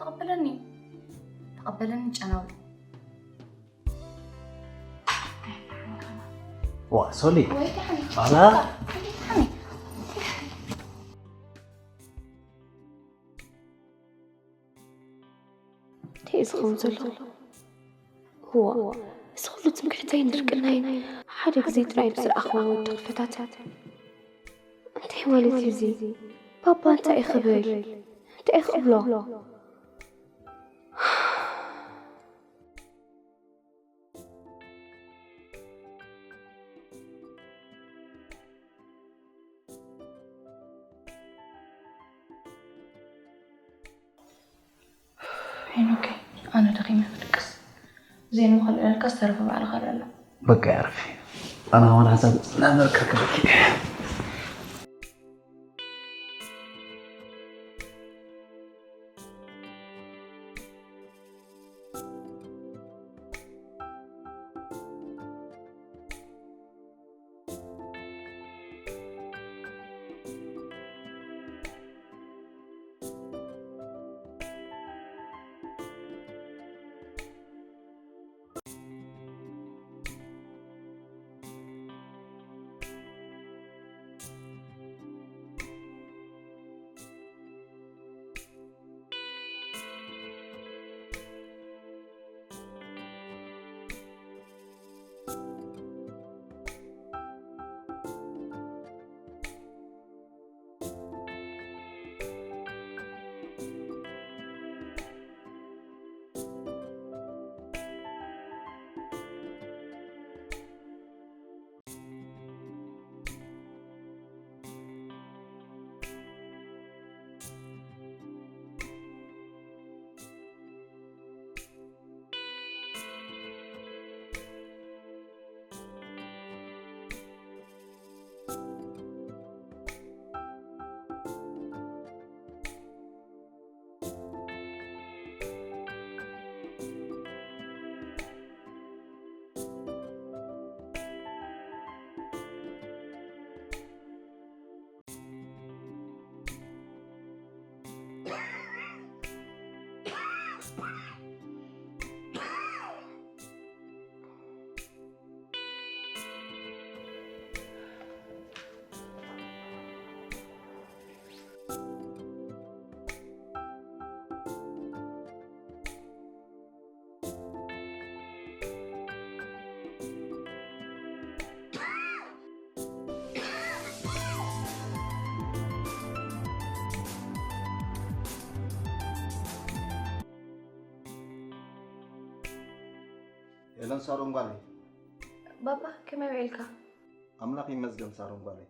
ተቐበለኒ፣ ተቐበለኒ ጨናዊ። ዋ ሶሊ፣ ወይ ደሓን ኣላ ደሓን እንታይ እዩ ዝኸውን ዘሎ? እዋ፣ እዚ ኩሉ ትምክሕተይን ድርቅናይን ሓደ ግዜ ጥራይ ብዝረኣኽዎ ወዲ ክፈታተን። እንታይ ማለት እዩ እዚ? ባባ እንታይ እዩ ክብል? እንታይ እዩ ክብሎ? ሄኖከይ፣ ኣነ ደኺመ ክድቅስ። ዜን ምኸልዕለልካ ዝተረፈ ባዕልኻ ኣልዕሎ። በቃ ያረፊ፣ ኣነ ከማን ሓሳብ ናብ መርከብ ክበኪ። ኤለን ሳሮን ጓለይ። ባባ ከመይ ውዒልካ? ኣምላኽ ይመስገን ሳሮን ጓለይ።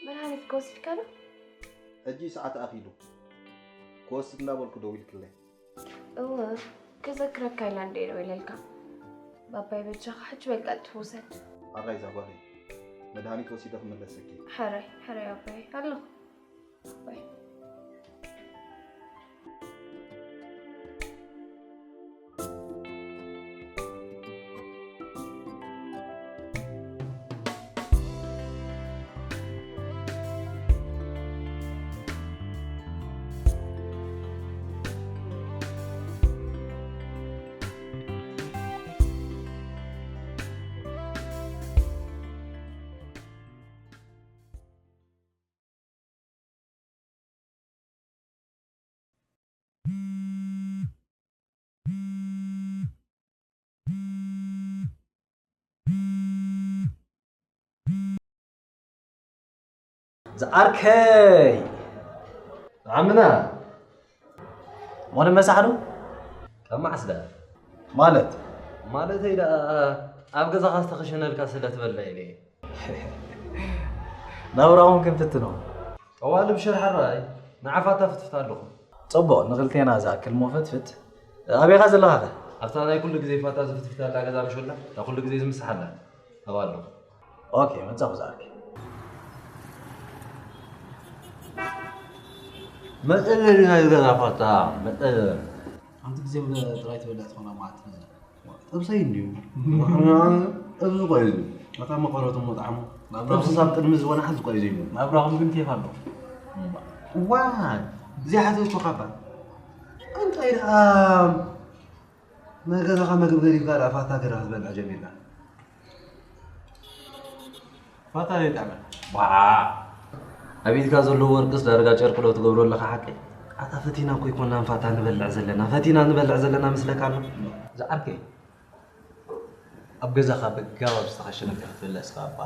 መድሃኒት ከወሲድካ ዶ? ሕጂ ሰዓት ኣኺሉ ክወስድ እንዳበልኩ ደዊልክለይ። እወ ክዘክረካ ኢላ እንደ ደዊለልካ። ባባይ በጃኻ ሕጂ በል ቀልጥፍ ውሰድ። ኣራይ እዛ ጓለይ መድሃኒት ወሲደ ክምለሰኪ። ሕራይ ሕራይ ኣቦይ ኣለኹ። ኣቦይ። ዝዓርከይ ዓምና ሞነ መሳሕዶ ካብ መዓስ ደኣ ማለት ማለተይ ደኣ ኣብ ገዛኻ ዝተኸሸነልካ ስለ ትበልና ኢለ እየ። ናብራኹም ክንፍትኖ ጠዋልብ ሽር ሓራይ ንዓፋታ ፍትፍት ኣለኹ። ጽቡቕ ንኽልቴና ዝኣክል ሞ ፍትፍት ኣበይኻ ዘለኻኸ ኣብታ ናይ ኩሉ ግዜ ፋታ ዝፍትፍት ኣላ ገዛ መሾላ እታ ኩሉ ግዜ ዝምስሓላ ኣብኣ ኣለኹ። ኦኬ መጻኹ ዝኣኪ መጠለሊ ናይ ገዛ ፋታ መጠለሊ ሓንቲ ግዜ ጥራይ ትበልዕ ትኾና ማለት ጥብሰይ እንድዩ ጥብሲ ቆዩ ኣታ መቐረቱ መጣዕሙ ጥብሲ ሳብ ቅድሚ ዝበና ሓዚ ቆዩ ዘይብሉ ናብራኹም ግን ኬፍ ኣሎ ዋ ዘይሓተትኩ ካባ እንታይ ደኣ ናይ ገዛኻ መግቢ ገዲፍካ ደኣ ፋታ ገዳ ክትበልዕ ጀሚርካ? ፋታ ዘይጥዕመ። ዋ! ኣብ ኢድካ ዘለዉ ወርቅስ ዳርጋ ጨርቂ ዶ ትገብሮ ኣለኻ ሓቀይ? ኣታ ፈቲና እኮ ኣይኮናን ፋታ ንበልዕ ዘለና፣ ፈቲና ንበልዕ ዘለና መስለካ ኣሎ? ዝዓርከይ፣ ኣብ ገዛኻ ብኣገባብ ዝተኸሸ ነገር ክትበልዕ እስኻ እባ።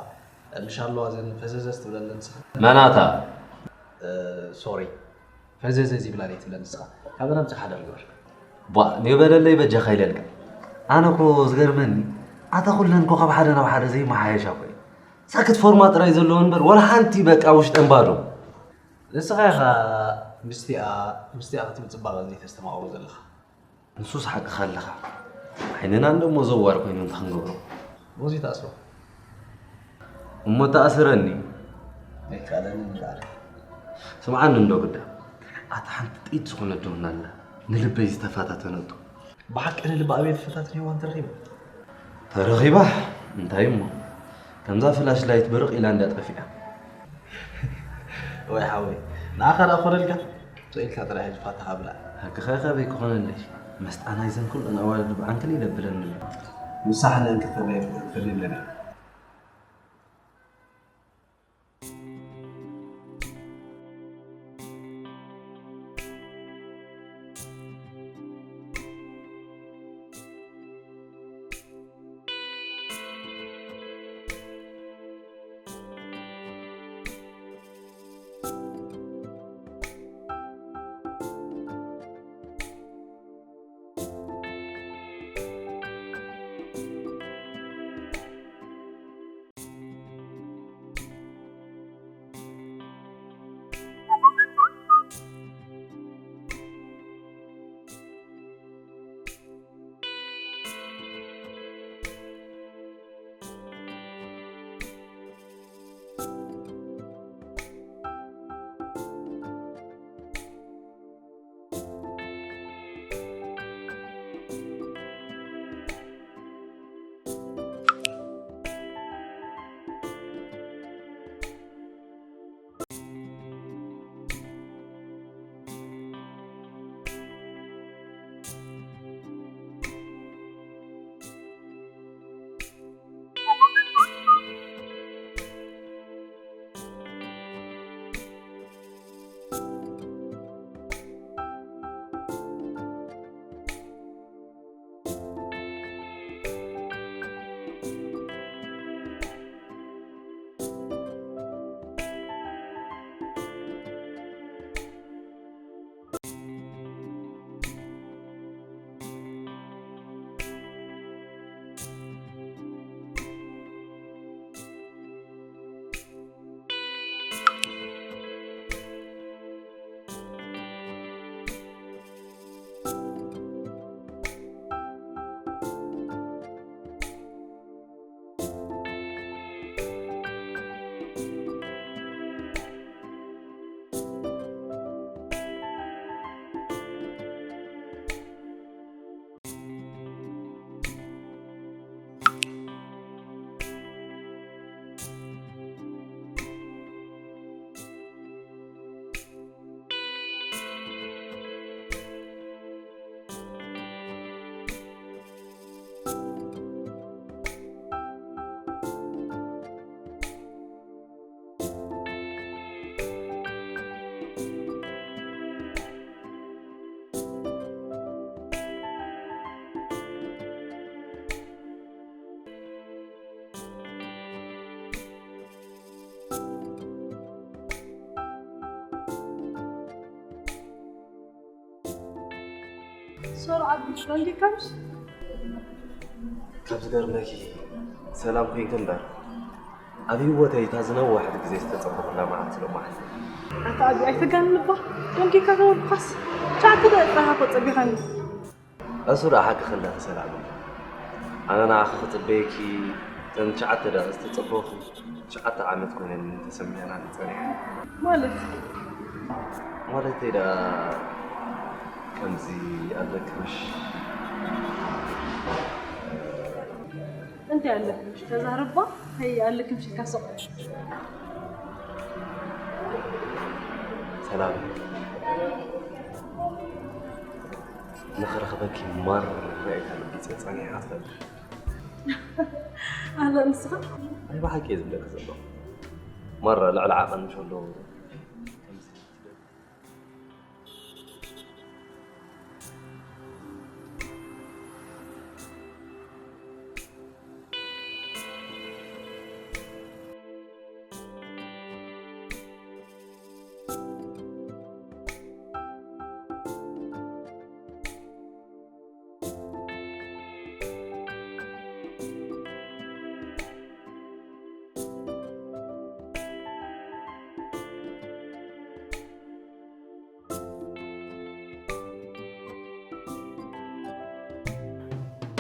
ምሻ ኣለዋ እዘን ፈዘዘ ዝብለለን ንስኻ? መናታ? እ፣ ሶሪ። ፈዘዘ ዘይብላ ደይ ትብለን ንስኻ? ካበን ኣምጽእ ሓደር ግበር። ቧእ፣ ኔው በለለይ በጃኻ ኢለልካ። ኣነ እኮ ዝገርመኒ፣ ኣታ ኩለን እኮ ካብ ሓደ ናብ ሓደ ዘይመሓየሻ እኮ እዩ። ሳክት ፎርማ ጥራይ ዘለዎ እምበር፣ ወላ ሓንቲ በቃ ውሽጠን ባዶ። ንስኻ ኢኻ ምስቲኣ፣ ምስቲኣ ክትብል ጽባቐ ዘይተስተማቕሮ ዘለኻ። ንሱስ ሓቅኻ ኣለኻ። ዓይንና እንደሞ ዘዋር ኮይኑ እንታይ ክንገብሮ? በዚ ተኣስሮ። እሞ ተኣስረኒ። ኣይከኣለንን እምበኣር። ስምዓኒ እንዶ ግዳ። ኣታ ሓንቲ ጥይት ዝኾነት ዶ እናላ ንልበይ ዝተፈታተነቶ። ብሓቂ ንልቢ ኣበይ ትፈታተን ሄዋን ተረኺባ? ተረኺባ? እንታይ እሞ? ከምዛ ፍላሽ ላይት ብርቕ ኢላ እንዳ ጠፊኣ። ወይ ሓወይ፣ ንዓኻ ደኣ ኮነልካ? ስቕ ኢልካ ጥራይ ሕጂ ፋታኻ ብላዕ። ሓቅኻ ኢኻ በይ ክኾነለይ። መስጣ ናይዘን ኩለን ኣዋልድ ብዓንክን ይደብረኒ ኣሎ። ንሳ ሕነ እንክትፈርድ የብልካን፣ ትፈርድ የብላን እያ። ሶሮ ዓቢ ደንጊካምሽ? ካብ ዝገርመኪ ሰላም ኮይንኪ እምበር፣ ኣብ ህይወተይ እታ ዝነውሐት ግዜ ዝተጸበኹላ መዓልቲ ሎማዓንቲ። ኣታ ዓቢ ኣይተጋንንባ፣ ደንጊካ ተበልኩኻስ። ትሽዓተ ደቂቕ ጥራሕ እኮ ጸቢኻኒ። እሱ ደኣ ሓቂ ከለኺ ሰላም እዩ። ኣነ ንዓኺ ክጽበየኪ እተን ትሽዓተ ደቂቕ ዝተጸበኹ ትሽዓተ ዓመት ኮይነን ተሰሚዐናኒ ጸኒሐን። ማለት? ማለተይ ደኣ ከምዚ ኣለክምሽ። እንታይ ኣለክምሽ? ተዛረባ። ሄይ ኣለክምሽ ኢልካ ስቕ። ሰላም። ንኽረኽበኪ ማራ ኢልካ ልቢ ጸኒሓ ትፈልጥ። ኣላ ንስኻ ኣይ ብሓቂ እየ ዝብለኪ ዘለኹ። ማራ ልዕሊ ዓቐን ምሽ ኣለዎ።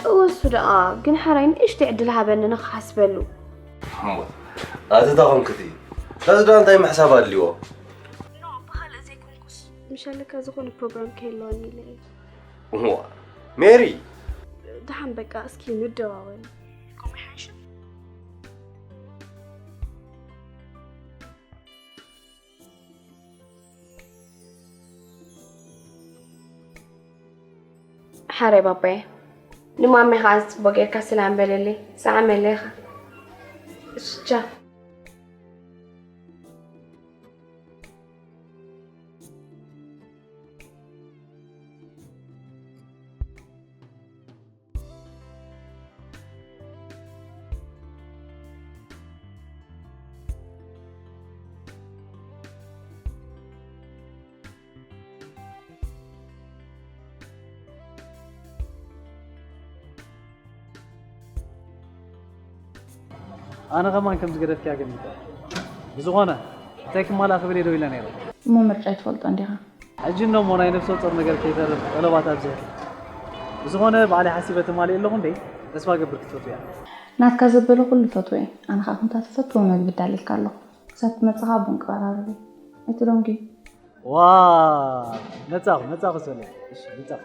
እወ እሱ ደኣ ግን ሓራይ ንእሽተይ ዕድል ሃበኒ ንኽሓስበሉ። እሞ ኣቲ እታ ኮንክቲ ከዚ ደኣ እንታይ ምሕሳብ ኣድልዎ? ብኻልእ ዘይኮንኩስ ምሻለካ ዝኾነ ፕሮግራም ከይህልወኒ ኢለ እየ። እሞ ሜሪ ደሓን በቃ እስኪ ንደዋወል። ሓራይ ባባየ ንማመይ ከዓ ፅቡቅ ጌርካ ሰላም በለለይ። ሰዓመለይ ኢኻ። እሺ ቻው። ኣነ ከማን ከም ዝገደፍክያ ገሚተ። ብዝኾነ እንታይ ክማላእ ክብል እየ ደው ኢለ ነይረ። እሞ ምርጫ ኣይትፈልጦ እንዲኻ። ሕጂ እኖ እሞ ናይ ነፍሰ ጾር ነገር ከይተርፍ ጠለባት ኣብዚሕኪ። ብዝኾነ ባዕለይ ሓሲበ ተማሊእ ኣለኹ እንዴ? ተስፋ ገብር ክትፈትውያ። ናትካ ዘበለ ኩሉ ፈትወ እየ። ኣነ ኸዓ ከምታ ትፈትዎ መግቢ ዳሊልካ ኣለኹ። ክሳብ ትመጽኻ ቡን ቅራራብ። ኣይትደንጉ። ዋ መጻኹ መጻኹ ሰለ እሺ መጻኹ።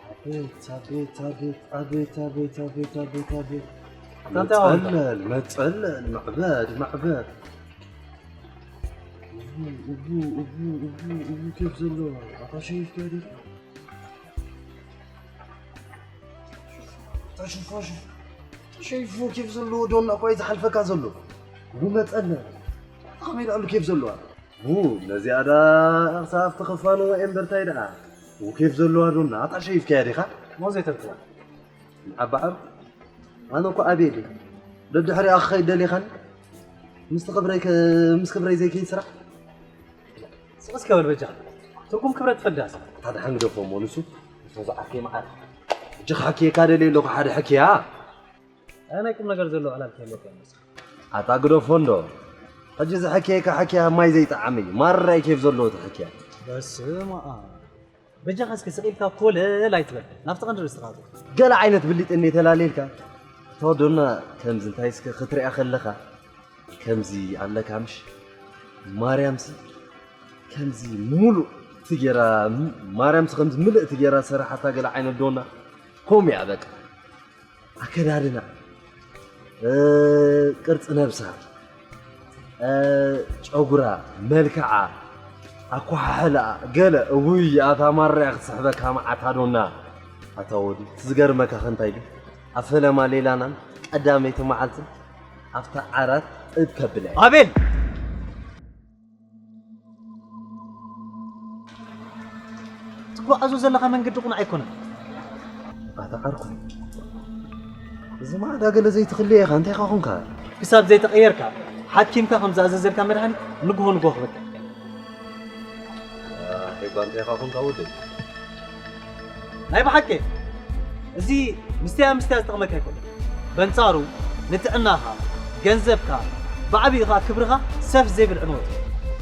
ኣቤት ኣቤት ኣቤት ኣቤት ኣቤት ኣቤት ኣቤት ኣቤት መጸለል መጸለል ማዕበድ ማዕበድ። እቡ እቡ እቡ እቡ እቡ ኬፍ ዘለዎ ኣታ ሸይፍካ ዲኻ? ኣታ ሽፎ ሽፎ ተሸይፉ ኬፍ ዘለዎ ዶና እኳ እዩ ዝሓልፈካ ዘሎ። እቡ መጸለል ከመይ ኢሉ ኬፍ ዘለዋ። ው ነዚኣ ደኣ ክሳብ ተኸፋንዋ እየ እምበር ታይ ደኣ። ው ኬፍ ዘለዋ ዶ ናታ ሸይፍካያ ዲኻ? ሞዘይ ተርክባ። ዓባዓር ኣነ እኮ ኣቤል እየ። ደድሕሪኣ ክኸይድ ደሊኻኒ? ምስቲ ክብረይ ከ- ምስ ክብረይ ዘይከይድ ስራሕ? ስቕ እስከ በል በጃኻ። ትርጉም ክብረት ትፈልጥስ? እታ ደሓን ግደፎ እሞ ንሱ እቶ ዝዓርከይ መዓር። ሕጂ ክሕክየካ ደልየ ኣለኹ ሓደ ሕክያ። ኣይ ናይ ቁም ነገር ዘለዎ ዕላል ከይህልወካ እየ ንስኻ። ኣታ ግደፎ እንዶ። ሕጂ እዚ ሕክየካ ሕክያ ማይ ዘይጠዓም እዩ። ማራ እዩ ኬፍ ዘለዎ እቲ ሕክያ። በስመ ኣብ። በጃኻ እስኪ ስቕ ኢልካ ኮለል ኣይትበል። ናብቲ ቀንዲ ርእስኻ ኣትው። ገለ ዓይነት ብሊጥ እንዴ ተላልየልካ። እታ ወዶና ከምዚ እንታይ እስከ ክትሪኣ ከለኻ ከምዚ ኣለካ ምሽ? ማርያምሲ ከምዚ ሙሉእ እቲ ጌራ ማርያምሲ ከምዚ ምልእቲ ጌራ ዝሰራሓታ ገለ ዓይነት ዶና ከምኡ እያ በቃ። ኣከዳድና፣ እ፣ ቅርጺ ነብሳ፣ እ፣ ጨጉራ፣ መልክዓ፣ ኣኳሓሕላኣ፣ ገለ፣ እውይ፣ ኣታ ማራ ክትስሕበካ መዓት ኣዶና። ኣታ ወዲ፣ እቲ ዝገርመካ ከ እንታይ ድዩ? ኣብ ፈለማ ሌላናን ቀዳመይቲ መዓልትን ኣብታ ዓራት ጥብ ከብላ እየ። ኣቤል! ትጓዓዞ ዘለኻ መንገዲ ቁኑዕ ኣይኮነን። ኣታ ዓርኩ፣ እዚ ማዕዳ ገለ ዘይትኽልየ ኢኻ፣ እንታይ ኢኻ ኾንካ? ክሳብ ዘይተቐየርካ፣ ሓኪምካ ከም ዝኣዘዘልካ መድሃኒት ንግሆ ንግሆ ክበካ። ኣኺ፣ እንታይ ኢኻ ኾንካ ወደይ? ናይ ብሓቂ፣ እዚ ምስትያ ምስትያ ዝጠቕመካ ኣይኮነን። በንጻሩ፣ ንጥዕናኻ፣ ገንዘብካ፣ ብዓቢኡ ኸኣ ክብርኻ ሰፍ ዘይብል ዕንወት እዩ።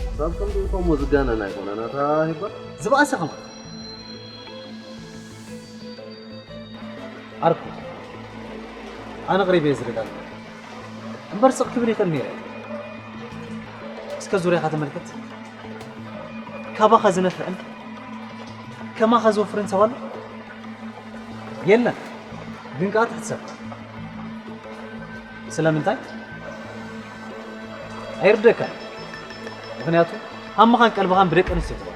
ክሳብ ክንድኡ ከምኡ ዝጋነን ኣይኮነን ኣታ ሂባ። ዝበኣሰ ኸማን። ዓርኩ፣ ኣነ ኣቕሪበ እየ ዝደጋግሞ። እምበር ስቕ ክብል ይኽእል ነይረ። እስከ ዙርያኻ ተመልከት። ካባኻ ዝነፍዕን ከማኻ ዝወፍርን ሰብ ኣሎ? የለን። ግን ከኣ ትሕት ሰብ። ስለምንታይ ኣይርደካ? ምክንያቱ ሃምኻን ቀልብኻን ብደቂ ኣንስትዮ ትበል።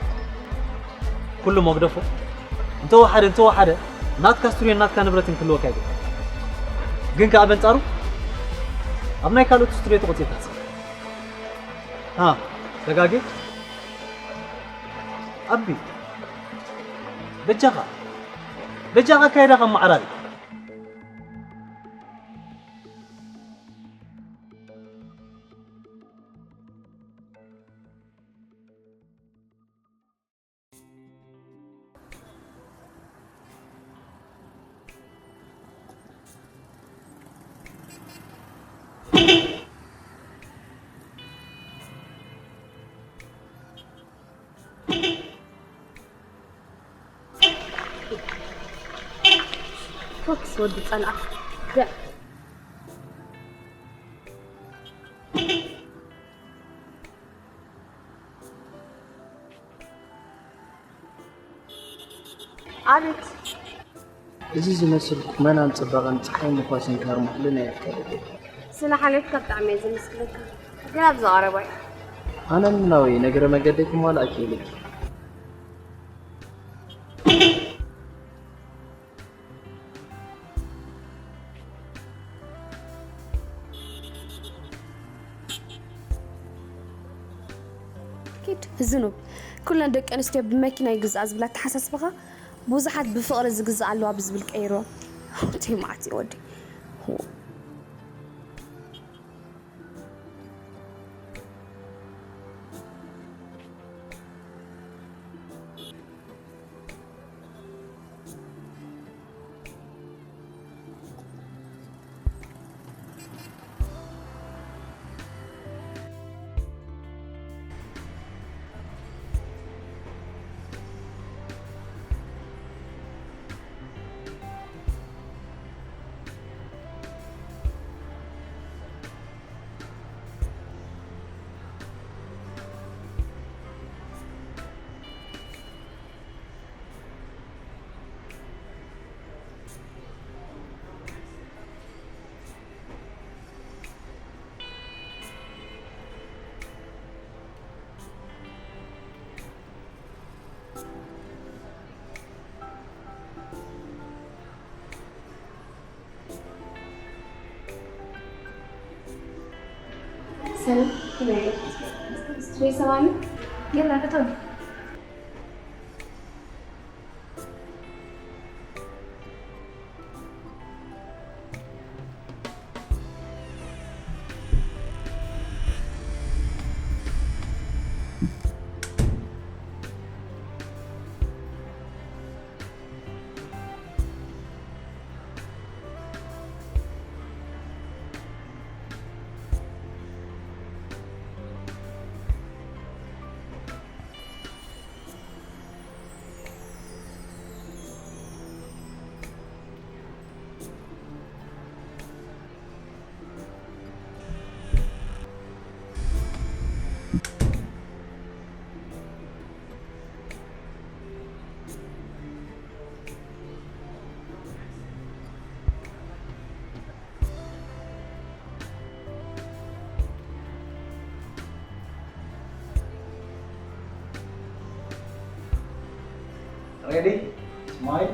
ኩሉ መግደፎ እንተወሓደ እንተወሓደ ናትካ ስቱድዮን ናትካ ንብረትን ክህልወካ ይግባእ። ግን ከኣ በንጻሩ ኣብ ናይ ካልኦት ስቱድዮ ተቖጺርካ ትሰርሕ። ሃ፣ ተጋግየ? ኣቢ፣ በጃኻ፣ በጃኻ ኣካይዳኻ ኣመዓራሪ። ፎክስ ወዲ ጸልኣ። ገ- ኣቤት። እዚ ዝመስል ቁመናን ጽባቐን ጸሓይ ንፋስን ካርሞ ኩሉ ናይ ኣፍቀረለይ። ስለ ሓልዮትካ ብጣዕሚ እየ ዘመስግነካ። ግን ኣብዚ ቀረባ እዩ። ኣነ ምናወይ ነገረ መገደይ ክማልኣኪ ኢለኪ። ኪድ ዝኑብ፣ ኩለን ደቂ ኣንስትዮ ብመኪና ይግዝኣ ዝብል ኣተሓሳስባኻ ብዙሓት ብፍቕሪ ዝግዛእ ኣለዋ ብዝብል ቀይርዎ። እንታይ መዓት እዩ ወዲ? ሰላም፣ ከመይ ኣለኩም? ስቱዲዮ ሰማኒ? የላ፣ እቶም። Ready? Smile.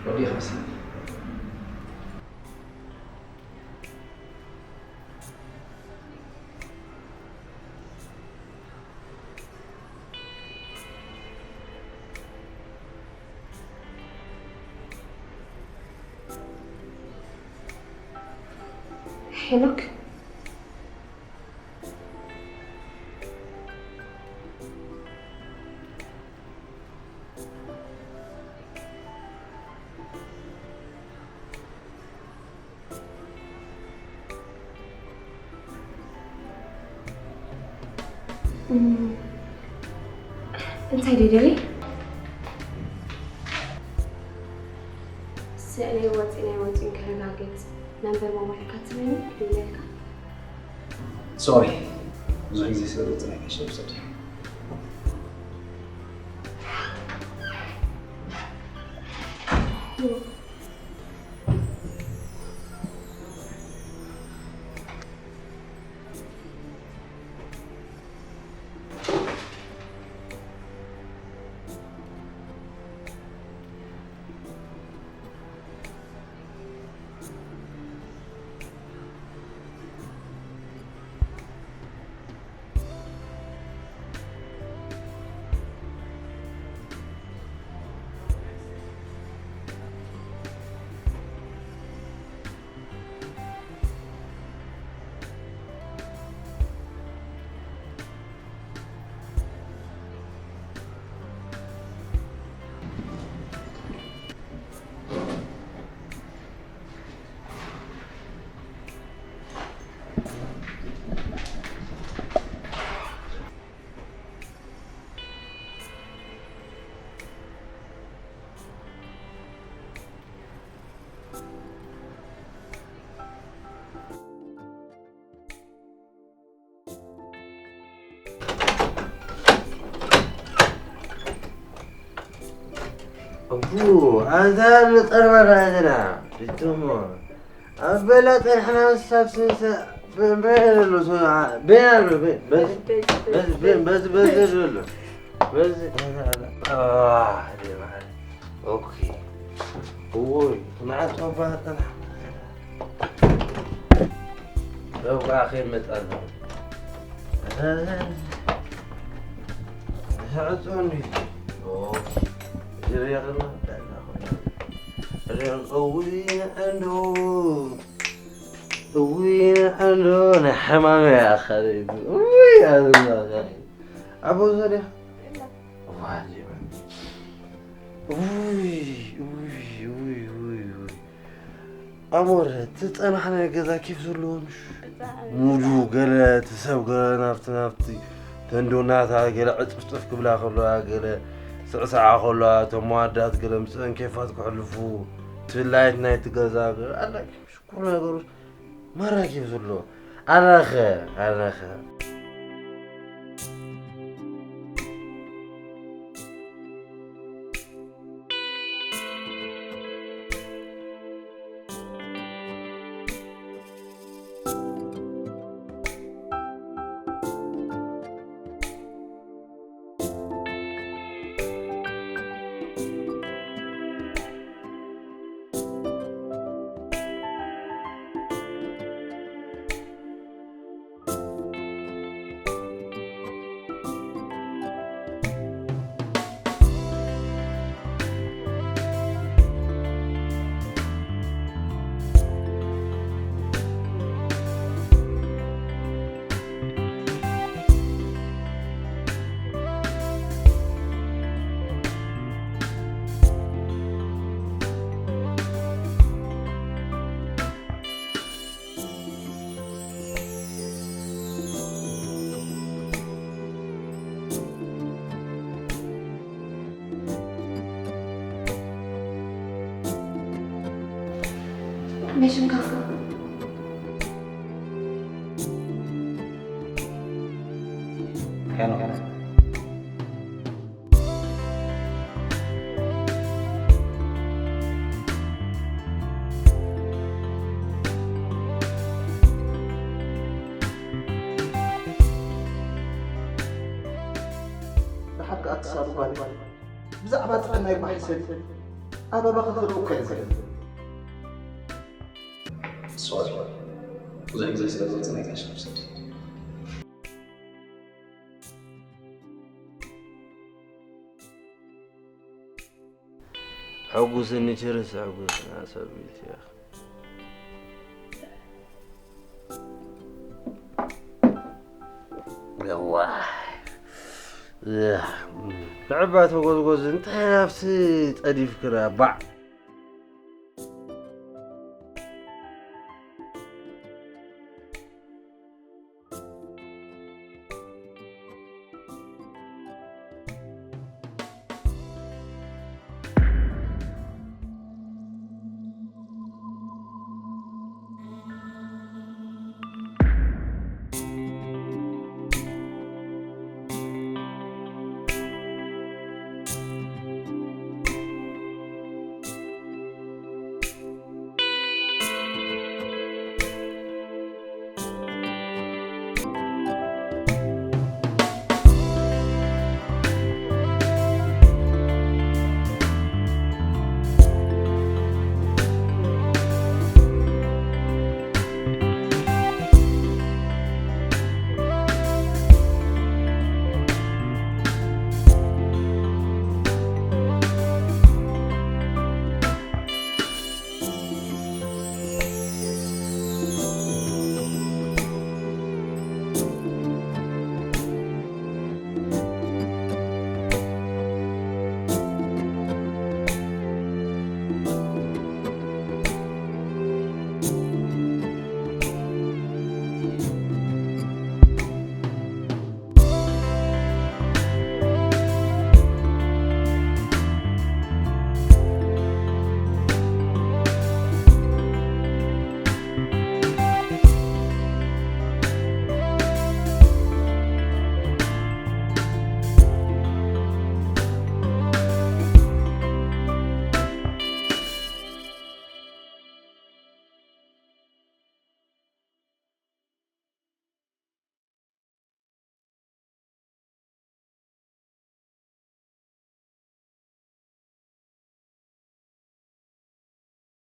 ወዲኻ ስኒ። ሄኖክ፣ እም፣ እንታይ ደደሊ? ስእለይ ወፂ ናይ ወፂን ከረጋግፅ ነንበር ሞባይልካ ትበኒ ክድውለልካ። ሶሪ፣ ብዙሕ ግዜ ስለ ዘጽናሕካ ሽር ውሰድ። እቡ ኣንታ ንጠርበራ ዘለና ድትሞ ኣብ በላ ጸንሕና ንሳብ ስንሰ በበሎ ቤና ኣሎ በዚ በዚ በዚ በዚ ዘሎ በዚ ኦኬ እዎይ መዓት ጸባ ጸንሕ ጸባ ከይመጣ ኣሎ ሕጹ እንዲ ዝርያ ከማ እዊ ንዕንዶ እዊ ንዕንዶ ናይ ሕማመ ኣኸለይቱ እዊ ኣዝማኸ ኣቦ ዘሪያ ዋሊበ እዊ እዊ እዊ እዊ እዊ ኣሞረ እቲ ጸናሕናዮ ገዛ ኬፍ ዘለዎ ምሽ ሙሉ ገለ እቲ ሰብ ገለ ናብቲ ናብቲ ተንዶናታ ገለ ዕጥፍጥፍ ክብላ ከለዋ ገለ ስዕስዓ ከለዋ እቶም መዋዳት ገለ ምጽአን ኬፋት ክሕልፉ ትላይት ናይቲ ገዛ ገለ ኣላ ኩሉ ነገሩ ማራ ኬፍ ዘለዎ ኣነኸ ኣነኸ Mission Conquer. Canon. ብሓቂ ኣትሳሉ ጓል ብዛዕባ ጥዕናይ እኳ ሕሰቢ ኣበባ ክኽርኢ እኳ እየ ዝኽእል ሶሪ ብዙሕ ግዜ ስለ ዘፅናይካ ሽፍሰድ ሕጉስኒ ችርስ ሕጉስና ሰብይቲ እያ እዋ ንዕባ ተጎዝጎዝ እንታይ ናብሲ ጠዲፍክና ባዕ